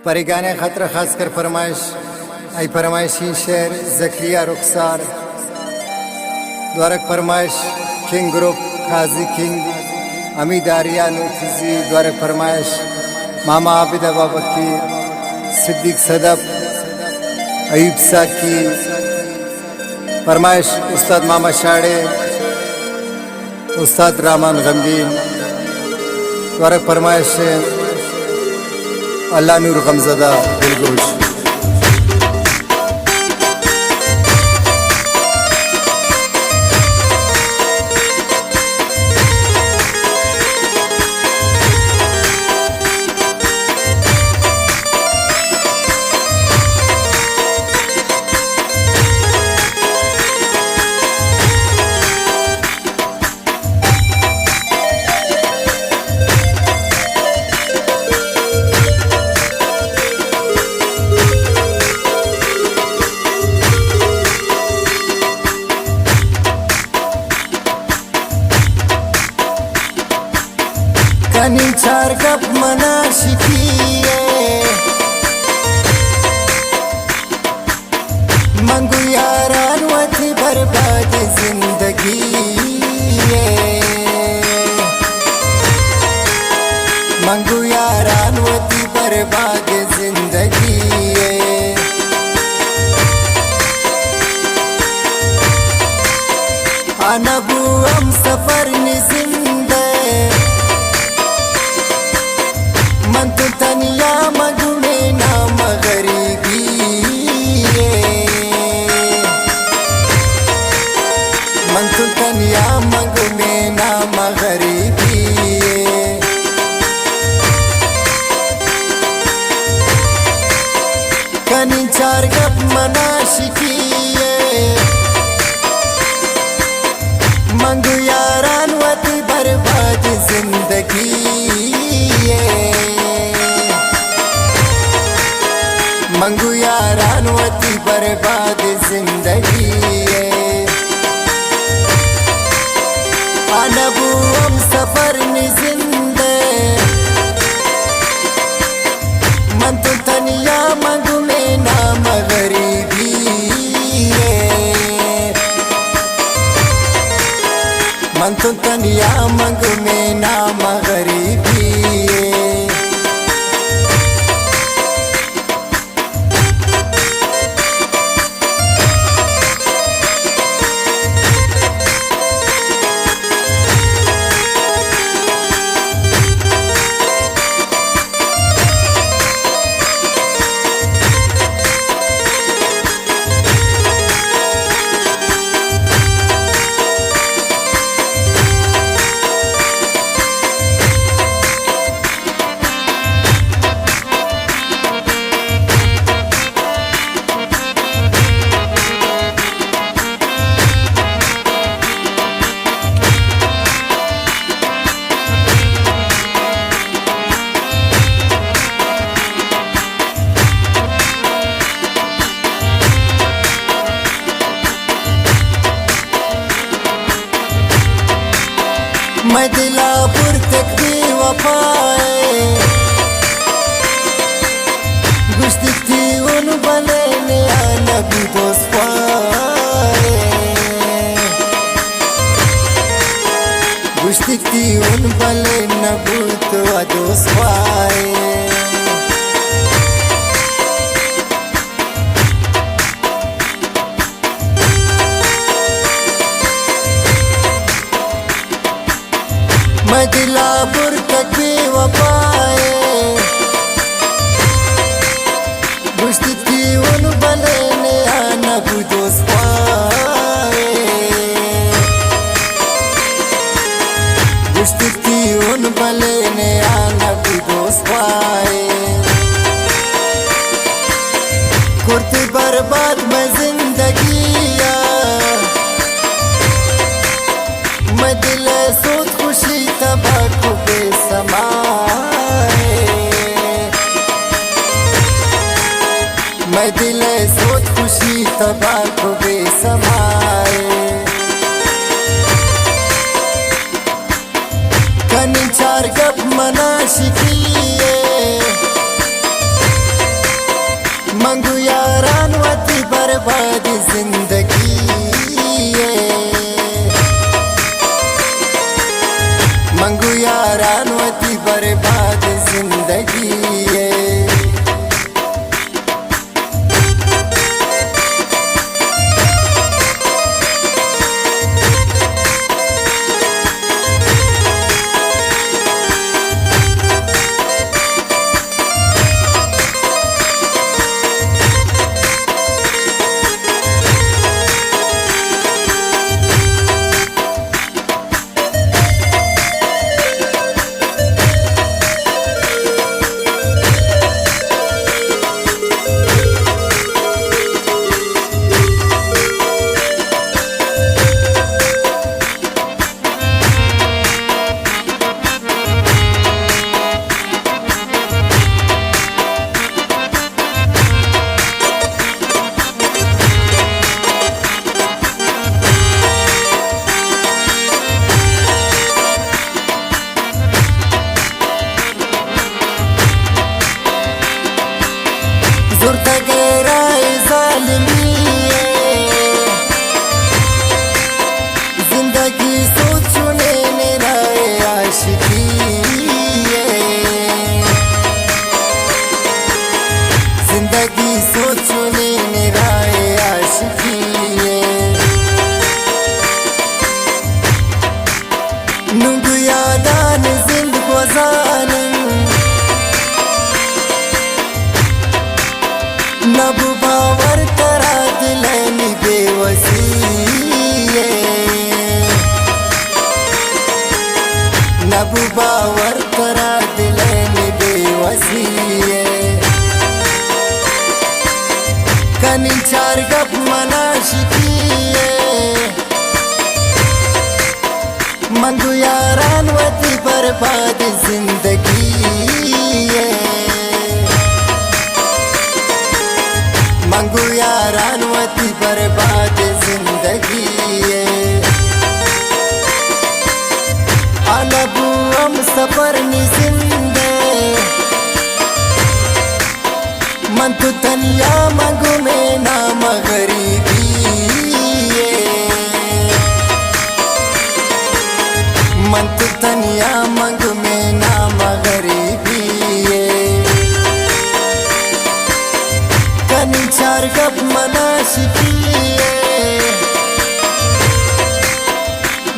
پرے گانے خاطر خاص کر فرمائش، آئی فرمائشی شعر زکریا رخسار، دوارک فرمائش کنگ گروپ، قاضی کنگ، حمید آریا نوتیزی، دوارک فرمائش ماما عابدہ بابکی، صدیق صدف، ایوب ساکی، فرمائش استاد ماما شاڑے، استاد رامان غمگین، دوارک فرمائش اللہ نور غمزدہ دلگوش۔ کنیں چار گپ من عاشقی ءِ، من گوں یاران وتی برباد زندگی ءِ، من گوں یاران وتی برباد زندگی ءِ۔ آ نہ بو ہمسفر نی زند ءِ، من تو تنیا من گوں مینام غریبی ءِ، من تو تنیا من گوں مینام غریبی ءِ۔ کنیں چار گپ من عاشقی ءِ، من گوں یاران وتی برباد زندگی ءِ، من گوں یاران وتی برباد زندگی ءِ۔ آ نہ بو ہمسفر نی زند ءِ، من تو تنیا من گوں مینام غریبی ءِ، من تو تنیا من گوں مینام غریبی ءِ۔ مئے دل ءَ برتگ بے وفائے، گوشتی تئی ہون بلے نیا نبی دوست خواہے، گوشتی تئی ہون بلے نبو تو دوست خواہے۔ مئے دل ءَ برتگ بے وفائے، گوشتی تئی ہون بلے نیا نبو دوست خواہے، گوشتی تئی ہون بلے نیا نبو دوست خواہے۔ کرتی برباد مئے زندگی ءَ، مئے دل ءِ سوت خوشی تباہ کو بے سمائے، مئے دل ءِ سوت خوشی تباہ کو بے سمائے۔ کنیں چار گپ من عاشقی ءِ، برباد زندگی ءَ۔ من گوں یاران وتی برباد زندگی ءَ۔ زرتگ ءَ راہ ظالمی ءَ، زندگی سوچنے راہ عاشقی ءَ۔ زندگی سوچنے راہ عاشقی ءَ۔ نوں گوں یادانی زند گوزان اِنت، نبو باور ترا دلانی بے وسی ءَ۔ نبو باور ترا دلانی بے وسی ءَ۔ کنیں چار گپ من عاشقی ءَ۔ من گوں یاران وتی برباد زندگی ءَ۔ من گوں یاران وتی برباد زندگی ءَ۔ آ نبو ہمسفر نی زند ءَ۔ من تو تنیا، من گوں مینام غریبی ءَ۔ من تو تنیا، من گوں مینام غریبی ءَ۔ کنیں چار گپ من عاشقی ءَ۔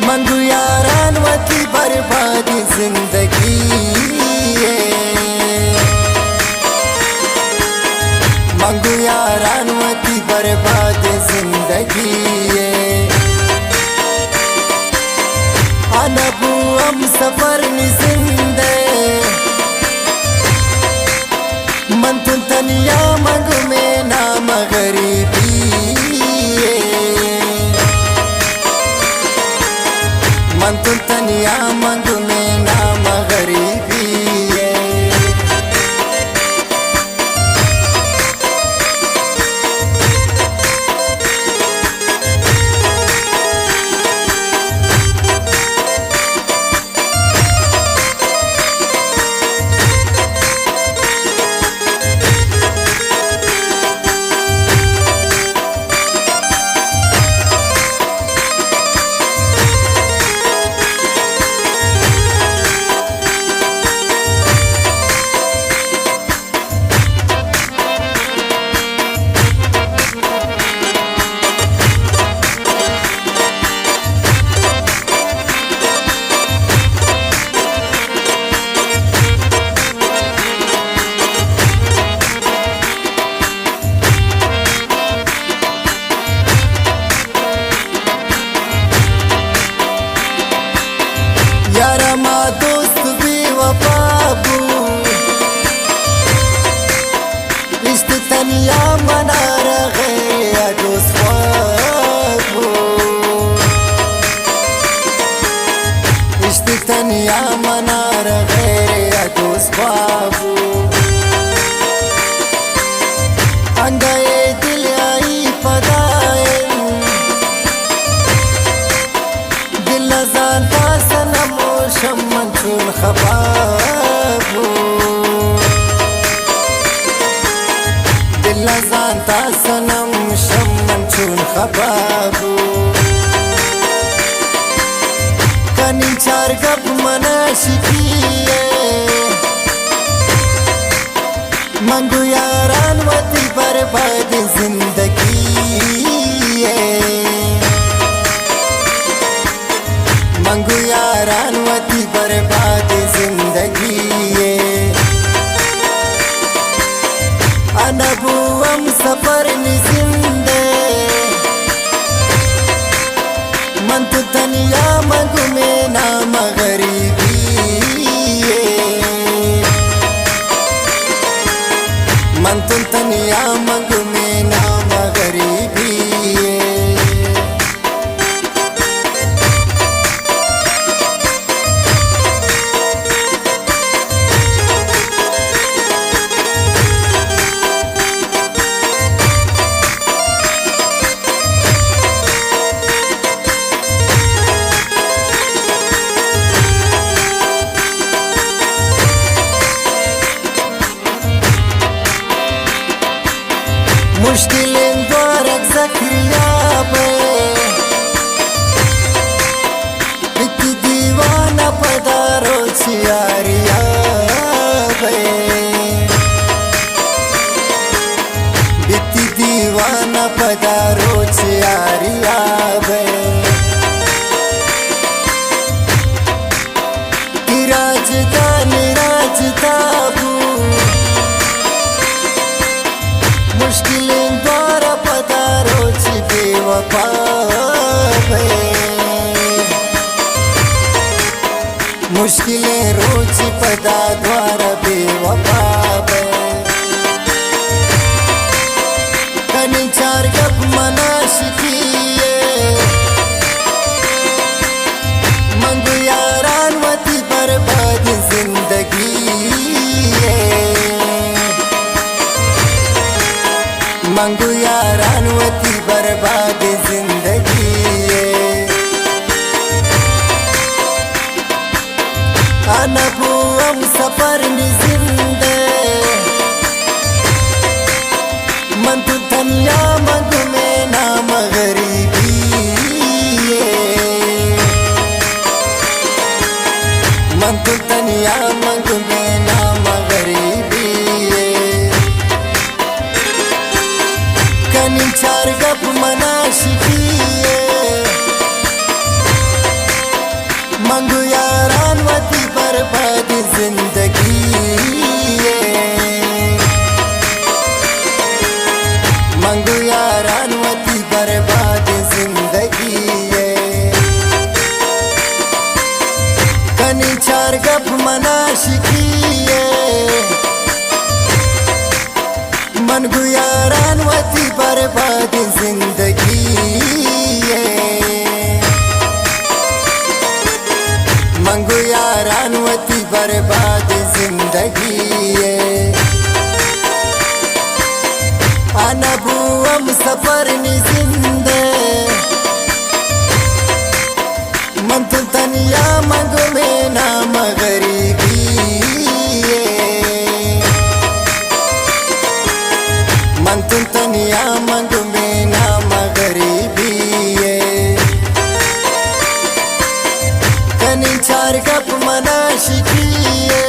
من گوں یاران وتی برباد زندگی ءَ۔ من گوں یاران وتی برباد زندگی ءَ۔ آ نبو ہمسفر نی زند ءَ۔ من تو تنیا، من گوں مینام غریبی ءَ۔ من تو تنیا، من گوں مینام غریبی ءَ۔ یارا ما دوست بے وفا بو، اشت تنیا منارا غیر دوست خواب بو۔ اشت تنیا منارا غیر دوست خواب بو۔ انگا اے دل آئی پدا اِنت، دل ءَ زانتا صنم و شمن چون خباب بو۔ لزانتا صنم شم من چون خفا بو. کنین چار گپ منا شکیے. من گو یاران وتی برباد زندگی. من گو یاران وتی برباد زندگی. انبو ہم سفر نی زندے. من تو تنیا من گو میں نام غریبی. من تو تنیا من گو میں نام غریبی. مشکلیں دوارگ زکریا بے، بیتی دیوانہ پدا روچ یاریا بے. بیتی دیوانہ پدا روچ یاریا بے. راج دا نی راج دا بو، مشکلیں دوارا پدا روچ بے وفا بے. مشکلیں روچ پدا دوارا بے وفا بے. کنی چار گپ منا شکیے. من گو یاران وتی برباد زندگی. من گو یاران وتی برباد زندگی. انبو ہم سفر نی زندے. من تو تنیا من گو میں نام غریبی. من تو تنیا من گو میں نام غریبی. کنی چار گپ منا شکیے. من گو یاران وتی برباد زندگی. من گو یاران وتی برباد زندگی. کنی چار گپ منا شکیے. من گو یاران وتی برباد زندگی. من گو یاران وتی برباد زندگی. انبو ہم سفر نی زندے. من تو تنیا من گو میں نام غریبی. من تو تنیا من گو میں نام غریبی. کنی چار گپ منا شکیے.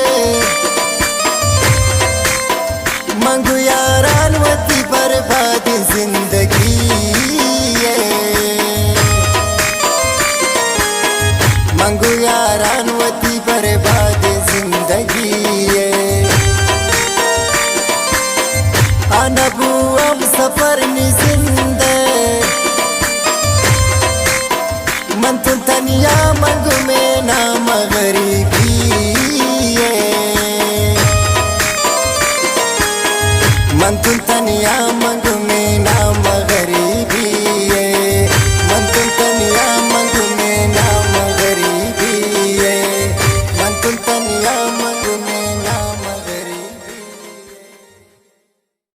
من گو یاران وتی برباد زندگی. من گو یاران وتی برباد زندگی. انبو ہم سفر نی زندے. من تو تنیا من گو میں نام غریبی. من تو تنیا